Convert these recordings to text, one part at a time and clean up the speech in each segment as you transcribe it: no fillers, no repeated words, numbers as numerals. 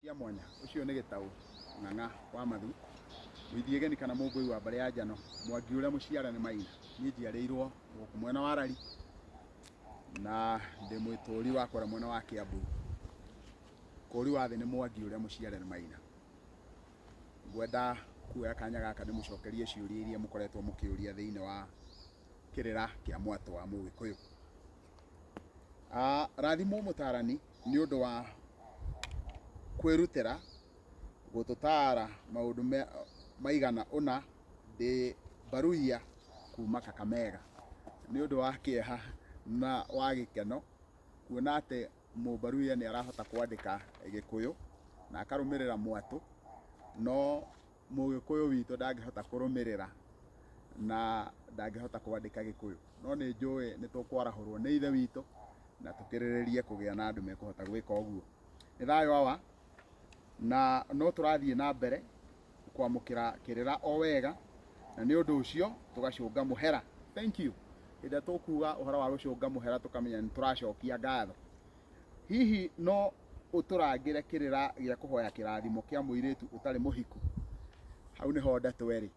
Cia mwanya ũcio nĩ Gĩtaũ Ng'ang'a wa Mathu, Mũithiĩgeni kana Mũngũi wa mbarĩ ya Njano, Mwangi ũrĩa mũciare nĩ Maina. Niĩ njiarĩirwo gũkũ mwena wa Rari na ndĩ mwĩtũri wa kũrĩa mwena wa Kiambu. Kũri wa thĩ nĩ Mwangi ũrĩa mũciare nĩ Maina. Ngwenda kuoya kanya gaka ndĩmũcokerie ciũria iria mũkoretwo mũkĩũria thĩinĩ wa kĩrĩra kĩa mwatũ wa Mũgĩkũyũ. Rathimwo mũtarani nĩ ũndũ wa kwĩrutĩra gũtũtaara maũndũ maigana ũna ndĩ Baruhia kuma Kakamega. Nĩ ũndũ wa kĩeha na wa gĩkeno kuona atĩ Mũbaruhia nĩ arahota kwandĩka Gĩkũyũ na akarũmĩrĩra mwatũ, no Mũgĩkũyũ witũ ndangĩhota kũrũmĩrĩra na ndangĩhota kwandĩka Gĩkũyũ. No nĩ njũĩ nĩ tũkwarahũrwo nĩ Ithe witũ na tũkĩrĩrĩrie kũgĩa na andũ mekũhota gwĩka ũguo. Nĩ thayũ awa, na no tũrathiĩ na mbere kwamũkĩra kĩrĩra o wega, na nĩ ũndũ ũcio tũgacũnga mũhera. Thank you. Hĩndĩ ĩrĩa tũkuga ũhoro wa gũcũnga mũhera tũkamenya nĩ tũracokia ngatho. Hihi no ũtũrangĩre kĩrĩra gĩa kũhoya kĩrathimo kĩa mũirĩtu ũtarĩ mũhiku? Hau nĩho ndeto ĩrĩ.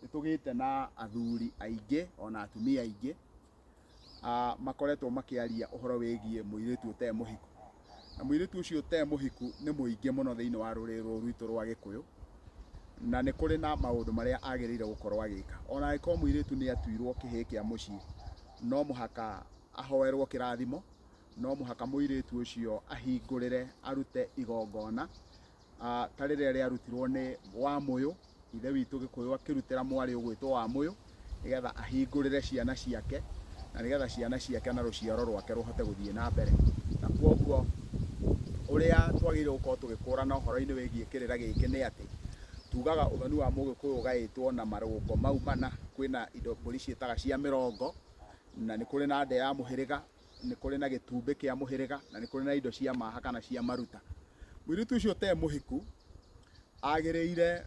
Nĩ tũgĩte na athuri aingĩ ona atumia aingĩ makoretwo makĩaria ũhoro wĩgiĩ mũirĩtu ũtarĩ mũhiku. Na mũirĩtu ũcio ũtarĩ mũhiku nĩ mũingĩ mũno thĩinĩ wa rũrĩrĩ rũrũ rwitũ rwa Gĩkũyũ, na nĩ kũrĩ na maũndũ marĩa agĩrĩire gũkorwo agĩka. Ona angĩkorwo mũirĩtu nĩ atuirwo kĩhĩĩ kĩa mũciĩ, no mũhaka ahoerwo kĩrathimo, no mũhaka mũirĩtu ũcio ahingũrĩre arute igongona ta rĩrĩa rĩarutirwo nĩ Wamũyũ, ithe witũ Gĩkũyũ akĩrutĩra mwarĩ ũgwĩtwo Wamũyũ, nĩgetha ahingũrĩre ciana ciake, na nĩgetha ciana ciake na rũciaro rwake rũhote gũthiĩ na mbere. Na kwoguo ũrĩa twagĩrĩirwo gũkorwo tũgĩkũrana ũhoro-inĩ wĩgiĩ kĩrĩra gĩkĩ nĩ atĩ, tugaga ũthoni wa Mũgĩkũyũ ũgaĩtwo na marũngo mau mana, kwĩna indo mbũri ciĩtaga cia mĩrongo, na nĩ kũrĩ na nda ya mũhĩrĩga, nĩ kũrĩ na gĩtumbĩ kĩa mũhĩrĩga, na nĩ kũrĩ na indo cia maha kana cia maruta. Mũirĩtu ũcio ũtarĩ mũhiku agĩrĩire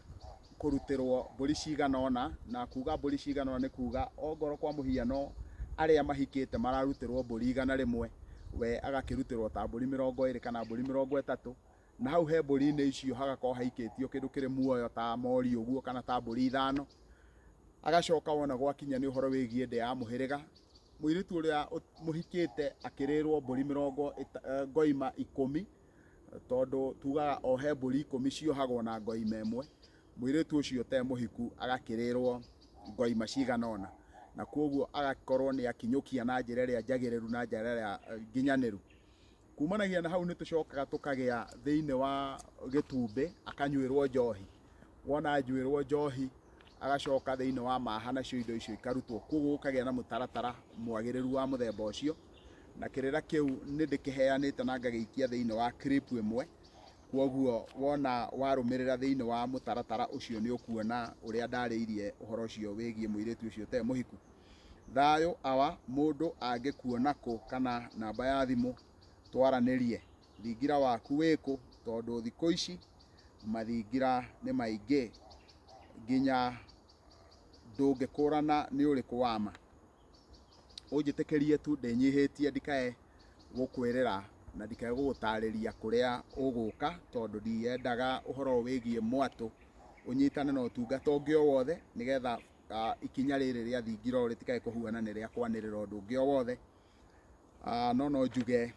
kũrutĩrwo mbũri cigana ũna, na kuga mbũri cigana ũna nĩ kuga ongorwo kwa mũhiano arĩa mahikĩte mararutĩrwo mbũri 100, we agakĩrutĩrwo ta mbũri 20 kana mbũri 30, na hau he mbũri-inĩ icio hagakorwo haikĩtio kĩndũ kĩrĩ muoyo ta mori ũguo kana ta mbũri ithano. Agacoka wona gwakinya nĩ ũhoro wĩgiĩ ndĩa ya mũhĩrĩga, Mũirĩtu ũrĩa mũhikĩte akĩrĩrwo mbũri mĩrongo ngoima 10, tondũ tugaga o he mbũri 10 ciohagwo na ngoima ĩmwe, mũirĩtu ũcio ũtarĩ mũhiku agakĩrĩrwo ngoima cigana ũna, na kwoguo agakorwo nĩ akinyũkia na njĩra ĩrĩa njagĩrĩru na njĩra ĩrĩa nginyanĩru. Kumanagia na hau nĩ tũcokaga tũkagĩa thĩinĩ wa gĩtumbĩ akanyuĩrwo njohi. Wona anjuĩrwo njohi agacoka thĩinĩ wa maha nacio indo icio ikarutwo. Koguo gũkagĩa na mũtaratara mwagĩrĩru wa mũthemba ũcio. Na kĩrĩra kĩu nĩ ndĩkĩheanĩte na ngagĩikia thĩinĩ wa clip ĩmwe. Koguo wona warũmĩrĩra thĩinĩ wa mũtaratara ũcio nĩ ũkuona ũrĩa ndarĩirie ũhoro ũcio wĩgiĩ mũirĩtu ũcio ũtarĩ mũhiku. Thayũ awa mũndũ angĩkuona kũ kana namba ya thimũ twaranĩrie. Thingira waku wĩkũ tondũ thikũ ici mathingira nĩ maingĩ nginya ndũngĩkũrana nĩ ũrĩkũ wa ma. Ũnjĩtĩkĩrie tu ndĩnyihĩtie ndikae gũkwĩrĩra na ndikae gũgũtarĩria kũrĩa ũgũka tondũ ndiendaga ũhoro wĩgiĩ mwatũ ũnyitane na ũtungata ũngĩ o wothe nĩgetha ikinya rĩrĩ rĩa thingira ũyũ rĩtikae kũhuana nĩ rĩa kwanĩrĩra ũndũ ũngĩ o wothe. No no njuge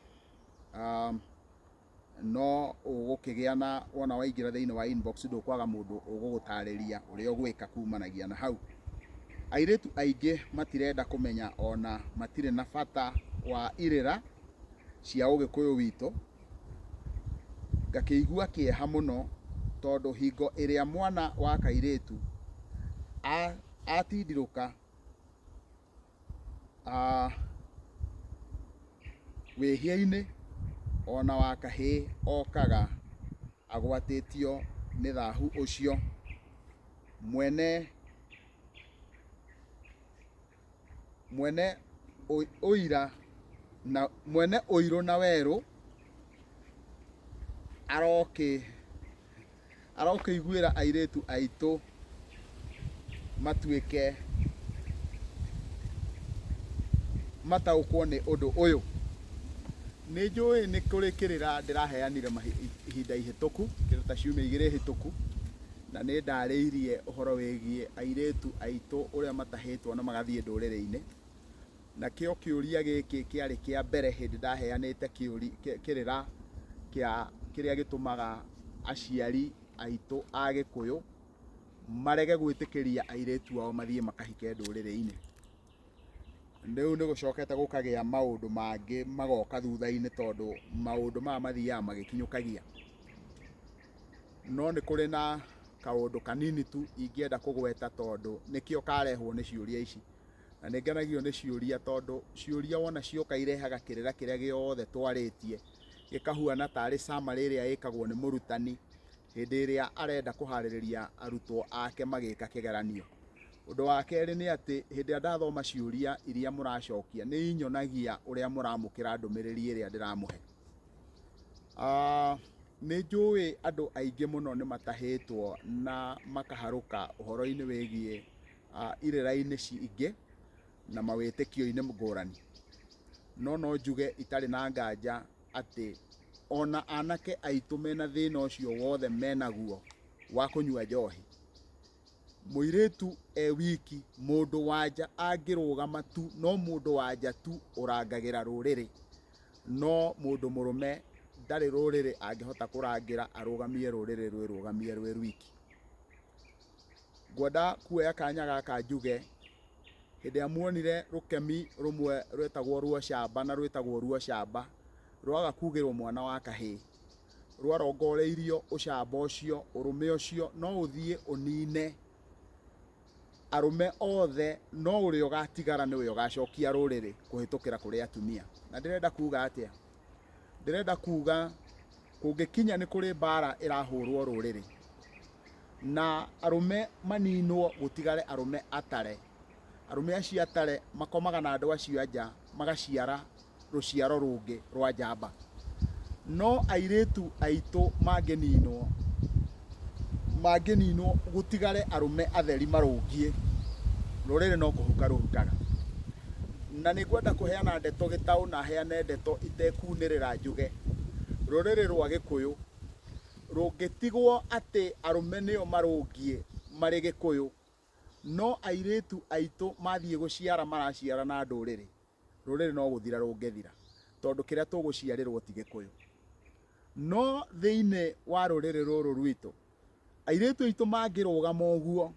no ũgũkĩgĩa na wona waingĩra thĩinĩ wa inbox ndũkwaga mũndũ ũgũgũtarĩria ũrĩa ũgwĩka kumanagia na hau. Airĩtu aingĩ matirenda kũmenya ona matirĩ na bata wa irĩra cia ũgĩkũyũ witũ. Ngakĩigua kĩeha mũno tondũ hingo ĩrĩa mwana wa kairĩtu atindirũka wĩhia-inĩ, ona wa kahĩĩ okaga agwatĩtio nĩ thahu ũcio. Mwene Mwene ũira na mwene ũirũ na werũ arokĩ arokĩiguĩra airĩtu aitũ matuĩke mataũkwo nĩ ũndũ ũyũ. Nĩ njũĩ nĩ kũrĩ kĩrĩra ndĩraheanire ihinda ihĩtũku, kĩndũ ta ciumia igĩrĩ hĩtũku, na nĩ ndarĩirie ũhoro wĩgiĩ airĩtu aitũ ũrĩa matahĩtwo na magathiĩ ndũrĩrĩ-inĩ. Nakĩo kĩũria gĩkĩ kĩarĩ kĩa mbere hĩndĩ ndaheanĩte kĩrĩra kĩa kĩrĩa gĩtũmaga aciari aitũ a Gĩkũyũ marege gwĩtĩkĩria airĩtu ao mathiĩ makahike ndũrĩrĩ-inĩ. Rĩu nĩ gũcokete gũkagĩa maũndũ mangĩ magoka thutha-inĩ tondũ maũndũ maya mathiaga magĩkinyũkagia. No nĩ kũrĩ na kaũndũ kanini tu ingĩenda kũgweta tondũ nĩkĩo karehwo nĩ ciũria ici. Na nĩ ngenagio nĩ ciũria tondũ ciũria wona cioka irehaga kĩrĩra kĩrĩa gĩothe twarĩtie, gĩkahuana tarĩ summary ĩrĩa ĩkagwo nĩ mũrutani hĩndĩ ĩrĩa arenda kũharĩrĩria arutwo ake magĩka kĩgeranio. Ũndũ wa kerĩ nĩ atĩ hĩndĩ ĩrĩa ndathoma ciũria iria mũracokia nĩ inyonagia ũrĩa mũramũkĩra ndũmĩrĩri ĩrĩa ndĩramũhe. Nĩ njũĩ andũ aingĩ mũno nĩ matahĩtwo na makaharũka ũhoro-inĩ wĩgiĩ irĩra-inĩ ingĩ na mawĩtĩkio-inĩ ngũrani. No no njuge itarĩ na nganja atĩ ona anake aitũ mena thĩna ũcio wothe menaguo wa kũnyua njohi, mũirĩtu e wiki, mũndũ wa nja angĩrũgama tu, no mũndũ wa nja tu ũrangagĩra rũrĩrĩ. No mũndũ mũrũme ndarĩ rũrĩrĩ angĩhota kũrangĩra arũgamie rũrĩrĩ rwĩrũgamie rwĩ rwiki. Ngwenda kuoya kanya gaka njuge, hĩndĩ ĩrĩa muonire rũkemi rũmwe rwetagwo ruocamba na rwĩtagwo ruocamba, rwaga kugĩrwo mwana wa kahĩĩ, rwarongoreirio ũcamba ũcio, ũrũme ũcio, no ũthiĩ ũnine arũme othe, no ũrĩa ũgatigara nĩwe ũgacokia rũrĩrĩ kũhĩtũkĩra kũrĩ atumia. Na ndĩrenda kuga atĩa? Ndĩrenda kuga kũngĩkinya nĩ kũrĩ mbara ĩrahũrwo rũrĩrĩ, na arũme maninwo gũtigare arũme atare, arũme acio atare makomaga na andũ acio a nja magaciara rũciaro rũngĩ rwa njamba. No airĩtu aitũ mangĩninwo, mangĩninwo gũtigare arũme atheri marũngiĩ, rũrĩrĩ no kũhuka rũhukaga. Na nĩ ngwenda kũheana ndeto gĩtaũ na heane ndeto itekunĩrĩra njuge, rũrĩrĩ rwa Gĩkũyũ rũngĩtigwo atĩ arũme nĩo marũngiĩ marĩ Gĩkũyũ, no airĩtu aitũ mathiĩ gũciara maraciara na ndũrĩrĩ, rũrĩrĩ no gũthira rũngĩthira, tondũ kĩrĩa tũgũciarĩrwo ti Gĩkũyũ. No thĩinĩ wa rũrĩrĩ rũrũ rwitũ, airĩtu aitũ mangĩrũgama ũguo,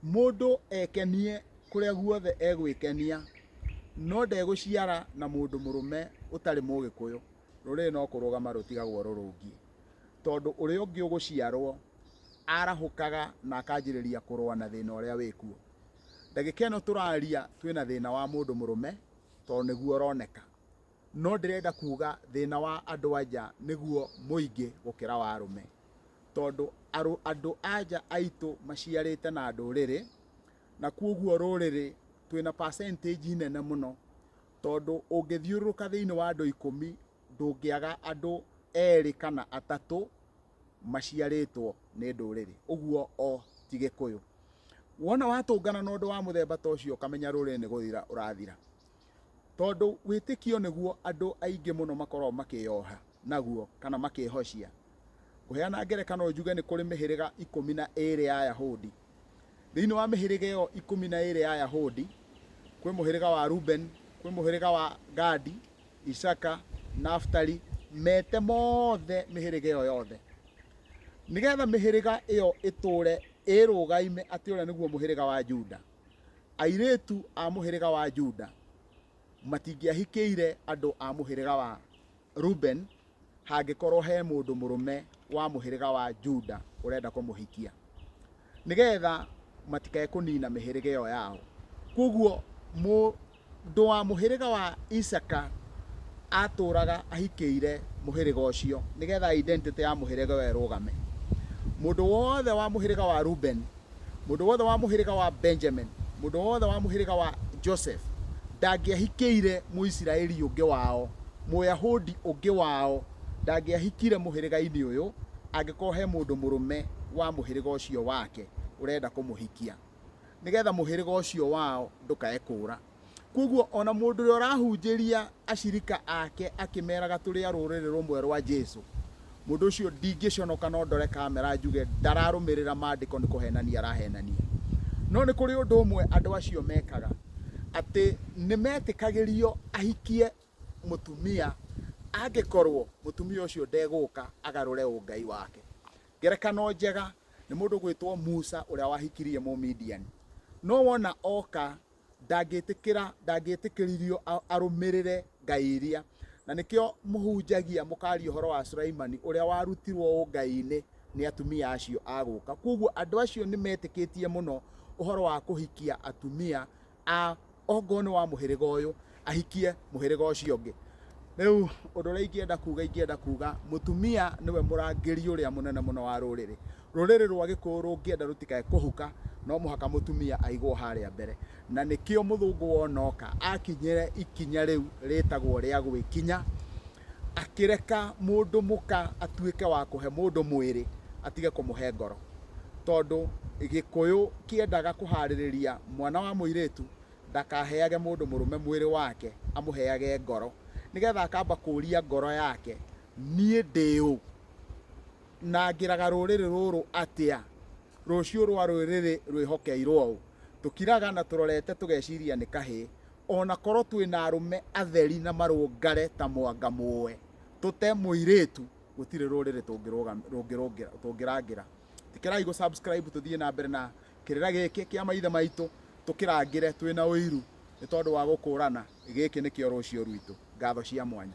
mũndũ ekenie kũrĩa guothe egwĩkenia, no ndegũciara na mũndũ mũrũme ũtarĩ mũgĩkũyũ, rũrĩrĩ no kũrũgama rũtigagwo rũrũngiĩ. Tondũ ũrĩa ũngĩ ũgũciarwo arahũkaga na akanjĩrĩria kũrũa na thĩna ũrĩa wĩkuo. Ndagĩka ĩno tũraria twĩna thĩna wa mũndũ mũrũme tondũ nĩguo ũroneka. No ndĩrenda kuga thĩna wa andũ a nja nĩguo mũingĩ gũkĩra wa arũme. Tondũ andũ a nja aitũ maciarĩte na ndũrĩrĩ, na kwoguo rũrĩrĩ twĩna percentage nene mũno. Tondũ ũngĩthiũrũrũka thĩinĩ wa andũ ikũmi, ndũngĩaga andũ erĩ kana atatũ maciarĩtwo nĩ ndũrĩrĩ. Ũguo o ti Gĩkũyũ. Wona watũngana na ũndũ wa mũthemba ta ũcio ũkamenya rũrĩrĩ nĩ gũthira ũrathira. Tondũ wĩtĩkio nĩguo andũ aingĩ mũno makoragwo makĩyoha naguo kana makĩhocia. Ngũheana ngerekano njuge nĩ kũrĩ mĩhĩrĩga 12 ya Ayahudi. Thĩinĩ wa mĩhĩrĩga ĩyo 12 ya Ayahudi, kwĩ mũhĩrĩga wa Ruben, kwĩ mũhĩrĩga wa Gadi, Isaka, Naftali, mete mothe mĩhĩrĩga ĩyo yothe. Nĩgetha mĩhĩrĩga ĩyo ĩtũre ĩrũgaime atĩ ũrĩa nĩguo mũhĩrĩga wa Juda. Airĩtu a mũhĩrĩga wa Juda matingĩahikĩire andũ a mũhĩrĩga wa Ruben hangĩkorwo he mũndũ mũrũme wa mũhĩrĩga wa Juda ũrenda kũmũhikia, nĩgetha matikae kũnina mĩhĩrĩga ĩyo yao. Kwoguo mũndũ wa mũhĩrĩga wa Isaka atũraga ahikĩire mũhĩrĩga ũcio, nĩgetha identity ya mũhĩrĩga ũyũ ĩrũgame. Mũndũ wothe wa mũhĩrĩga wa Ruben, mũndũ wothe wa mũhĩrĩga wa Benjamin, mũndũ wothe wa mũhĩrĩga wa Joseph ndangĩahikĩire Mũisiraeli ũngĩ wao, Mũyahudi ũngĩ wao ndangĩahikire mũhĩrĩga-inĩ ũyũ angĩkorwo he mũndũ mũrũme wa mũhĩrĩga ũcio wake ũrenda kũmũhikia, nĩgetha mũhĩrĩga ũcio wao ndũkae kũũra. Kwoguo ona mũndũ ũrĩa ũrahunjĩria acirika ake akĩmeraga tũrĩ a rũrĩrĩ rũmwe rwa Jesu, Mũndũ ũcio ndingĩconoka no ndore kamera njuge ndararũmĩrĩra maandĩko nĩ kũhenania arahenania. No nĩ kũrĩ ũndũ ũmwe andũ acio mekaga, atĩ nĩ metĩkagĩrio ahikie mũtumia angĩkorwo mũtumia ũcio ndegũka agarũre ũngai wake. Ngerekano njega nĩ mũndũ gwĩtwo Musa ũrĩa wahikirie Mũmidiani. No wona oka ndangĩtĩkĩra ndangĩtĩkĩririo arũmĩrĩre ngai iria na nĩkĩo mũhunjagia mũkaria ũhoro wa Sulaimani ũrĩa warutirwo ũngai-inĩ nĩ atumia acio a gũka. Koguo andũ acio nĩ metĩkĩtie mũno ũhoro wa kũhikia atumia a ongorwo nĩ wa mũhĩrĩga ũyũ ahikie mũhĩrĩga ũcio ũngĩ. Rĩu ũndũ ũrĩa ingĩenda kuga ingĩenda kuga mũtumia nĩwe mũrangĩri ũrĩa mũnene mũno wa rũrĩrĩ. Rũrĩrĩ rwa Gĩkũyũ rũngĩenda rũtikae kũhuka no mũhaka mũtumia aigwo harĩa mbere. Na nĩkĩo mũthũngũ wona oka akinyire ikinya rĩu rĩtagwo rĩa gwĩkinya, akĩreka mũndũ mũka atuĩke wa kũhe mũndũ mwĩrĩ atige kũmũhe ngoro. Tondũ Gĩkũyũ kĩendaga kũharĩrĩria mwana wa mũirĩtu ndakaheage mũndũ mũrũme mwĩrĩ wake, amũheage ngoro. Nĩgetha akamba kũria ngoro yake, niĩ ndĩ ũ? Na ngĩraga rũrĩrĩ rũrũ atĩa? Rũciũ rwa rũrĩrĩ rwĩhokeirwo ũ? Tũkiraga na tũrorete tũgeciria nĩ kahĩĩ. Ona korwo twĩna arũme atheri na marũngare ta mwanga mũe, tũte mũirĩtu gũtirĩ rũrĩrĩ tũngĩrangĩra. Ĩtĩkĩrai gũ subscribe tũthiĩ na mbere na kĩrĩra gĩkĩ kĩa maithe maitũ tũkĩrangĩre twĩna ũiru nĩ tondũ wa gũkũrana gĩkĩ nĩkĩo rũciũ rwitũ. Ngatho cia mwanya.